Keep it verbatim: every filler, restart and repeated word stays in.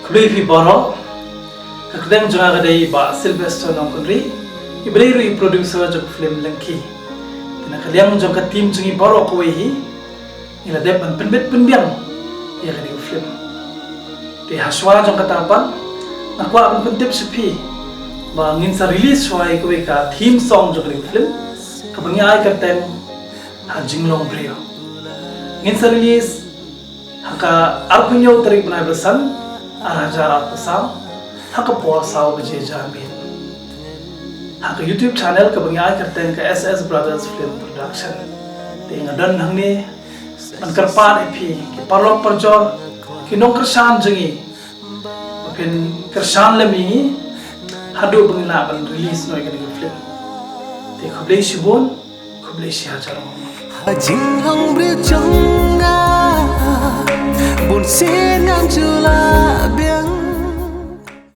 Khublei phi baroh. Ka kyrteng jong nga ka dei Bah Sylvester Nongkynrih, i ba dei ruh i producer jong ka film Lengki. Te na ka liang jong ka team jong ngi baroh kawei hi, ngi la dep ban pynbit pynbiang ïa kane ka film. Te ha shuwa jong kata pat, nga kwah ban pyntip sha phi ba ngin sa release shuwa ïa kawei ka theme song jong kane ka film, kaba ngi ai kyrteng Ha Jinglong Briew. Ngin sa release ha ka arphew hynñiew tarik bnai ba san, ar hajar arphew saw, ha ka por saw baje janmiet, ha ka YouTube channel kaba ngi ai kyrteng ka S S Brothers Film Production. Te nga don hangne ban kyrpad ïa phi ki paralok parajor, ki nongkyrshan jong ngi, ba phin kyrshan lem ïa ngi haduh ba ngin lah ban release noh ïa kane ka film. Te khublei shibun, khublei shihajar nguh. Ha jinglong briew jong nga, bun sien ngan jula.